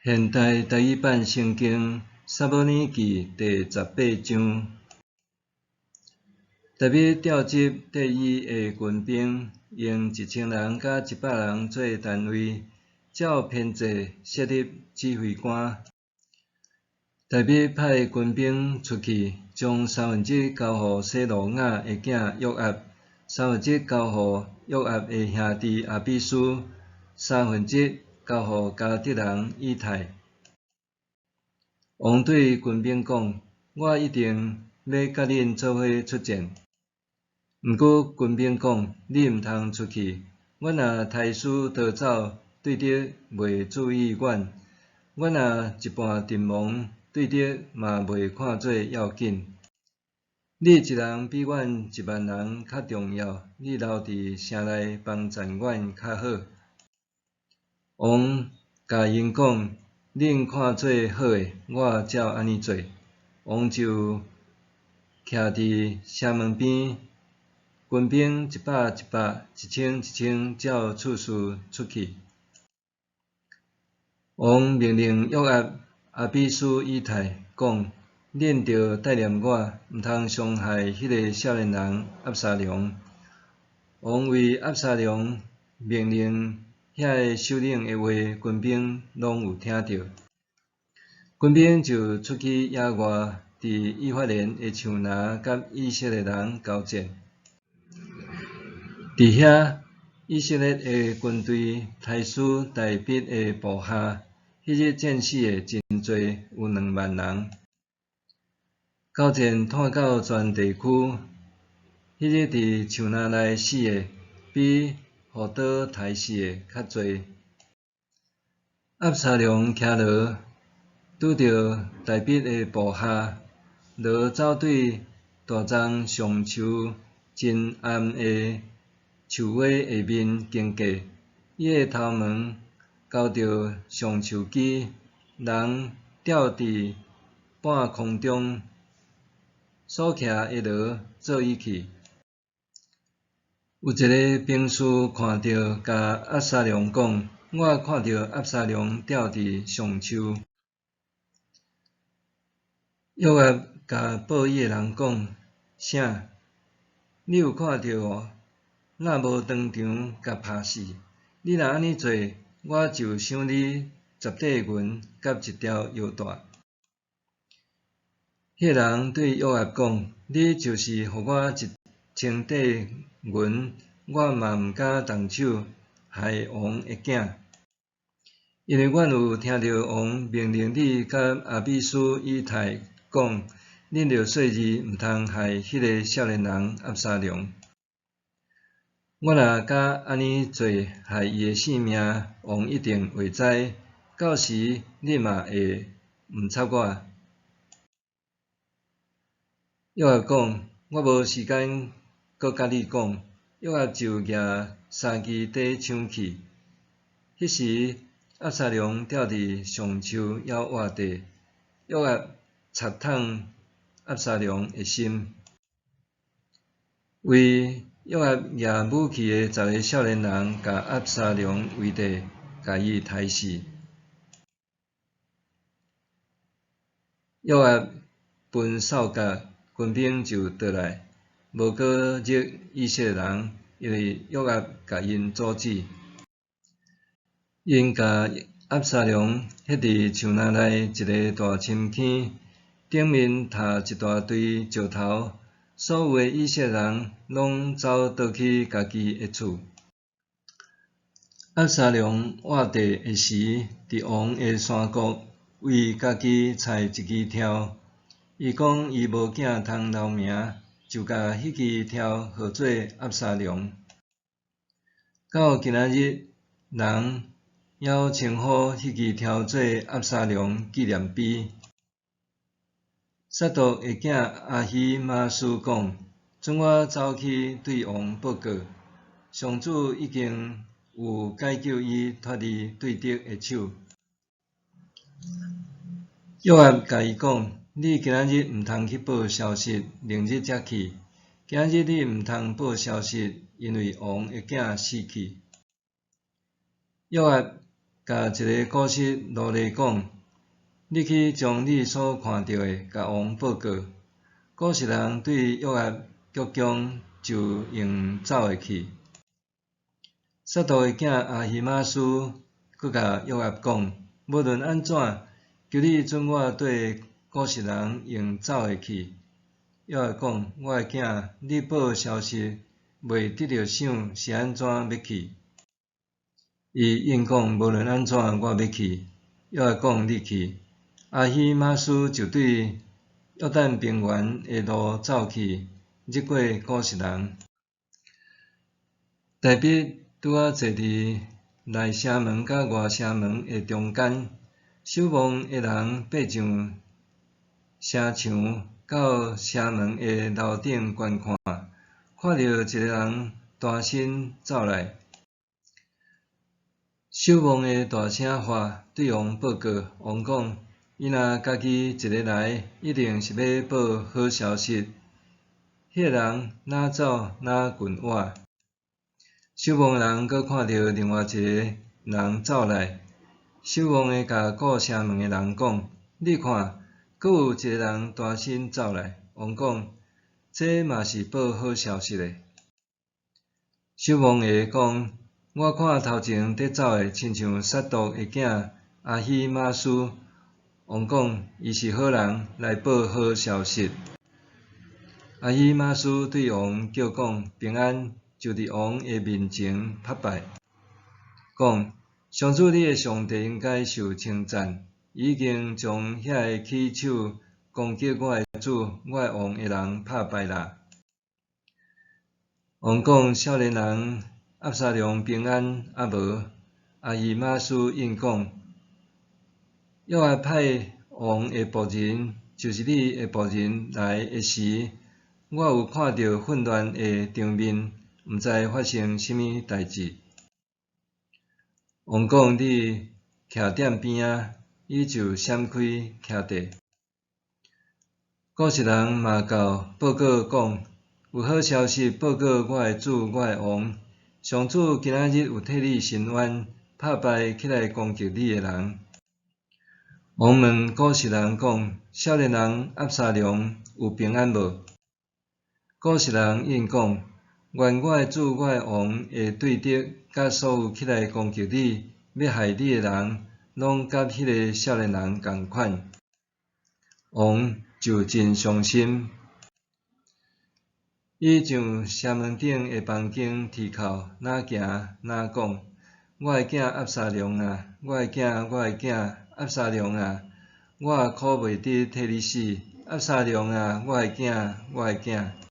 現代台語版聖經撒母耳記第十八章。大衛召集綴伊的軍兵，用一千人佮一百人做單位，照編制設立指揮官。大衛派軍兵出去，將三分之一交予洗魯雅的囝約押，三分之一交予約押的兄弟亞比書，三分之一交予迦特人以太。王對軍兵講：我一定欲佮恁做伙出戰。毋過軍兵講：你毋通出去，阮若刣死逃走，對敵袂注意阮；阮若一半陣亡，對敵嘛袂看做要緊。你一人比阮一萬人較重要，你留佇城內幫贊阮較好。王共𪜶講：恁看做好的，我照按呢做。王就徛佇城門邊，軍兵一百一百，一千一千，照次序出去。王命令約押、亞比書、以太講：恁著帶念我，毋通傷害彼个少年人押沙龍。王為押沙龍命令遐个首領的話，軍兵攏有聽著。軍兵就出去野外，佇以法蓮的樹林佮以色列人交戰。佇遐，以色列的軍隊刣死大衛的部下，彼日戰死的真濟，有2萬人。交戰湠到全地區，彼日佇樹林內死的，比予刀刣死的較濟。押沙龍騎驢，拄著大衛的部下，驢走對大欉橡樹真暗的樹尾下面經過，伊的頭毛勾著橡樹枝，人吊佇半空中，所騎的驢做伊去。有一个兵士看著，共押沙龍講：我看著押沙龍吊佇橡樹。約押共報伊的人講：啥？你有看著無？若無當場共拍死？你若按呢做，我就賞你十塊銀佮一條腰帶。彼个人對約押講：你就是予我一千塊銀，我嘛毋敢動手害王的囝。因為阮有聽著王命令你佮亞比書、以太講：恁著細膩，毋通害彼个少年人押沙龍。我若敢按呢做，害伊的性命，王一定會知。到時你嘛會毋插我。約押講：我無時間閣佮你講。約押就舉三支短槍去。彼時押沙龍吊佇橡樹猶活著，約押插迵押沙龍的心。為約押舉武器的十个少年人，共押沙龍圍著，共伊刣死。約押分掃角，軍兵就倒來，無閣入以色列人，因為約押共𪜶阻止。𪜶共押沙龍彼佇樹林內一个大深坑，頂面疊一大堆石頭，所有的以色列人攏走倒去家己的厝。押沙龍活著的時，佇王的山谷為家己採一支柱。伊講伊無囝通留名，就共彼支柱號做押沙龍。到今仔日，人猶稱呼彼支柱做押沙龍紀念碑。撒督的囝亞希瑪斯講：准我走去對王報告，上主已經有解救伊脫離對敵的手。約押共伊講：你今仔日毋通去報消息，明日才去。今仔日你毋通報消息，因為王的囝死去。約押共一个古實奴隸講：你去將你所看著的，共王報告。古實人對約押鞠躬，就用走的去。撒督的囝亞希瑪斯閣共約押講：無論按怎，求你准我綴古實人用走的去。約押講：我的囝，你報消息，袂得著賞，是按怎欲去？伊應講：無論按怎，我欲去。約押講：你去。亞希瑪斯就對約旦平原的路走去，入過古實人。大衛拄仔坐佇內城門佮外城門的中間，守望的人爬上城牆，到城門的樓頂觀看，看著一个人單身走來。守望的大聲喊，對王報告。王講：伊若家己一个來，一定是欲報好消息。彼个人哪走哪近我。守望的人閣看著另外一个人走來，守望的共顧城門的人講：你看，閣有一个人單身走來。王講：這嘛是報好消息的。守望的講：我看頭前佇走的，親像撒督的囝亞希瑪斯。王講：伊是好人，來報好消息。亞希瑪斯對王叫講平安，就佇王的面前拍拜，講：上主你的上帝應該受稱讚，伊已經將遐个起手攻擊我的主、我的王的人拍敗啦。王講：少年人押沙龍平安抑無？亞希瑪斯應講：約押派王的僕人，就是你的僕人來的時，我有看著混亂的場面，毋知發生啥物代誌。王講：你徛踮邊仔，伊就閃開徛地。古實人嘛到報告講：有好消息報告我的主、我的王，上主今仔日有替你伸冤，拍敗起來攻擊你的人。王問古實人講：少年人押沙龍有平安無？古實人應講：願我的主、我的王的對敵，佮所有起來攻擊你、欲害你的人，攏佮彼个少年人仝款。王就真傷心。伊上城門頂的房間梯口，若行若講：我的囝押沙龍啊，我的囝，我的囝，押沙龍啊，我苦袂得替你死。押沙龍啊，我的囝，我的囝。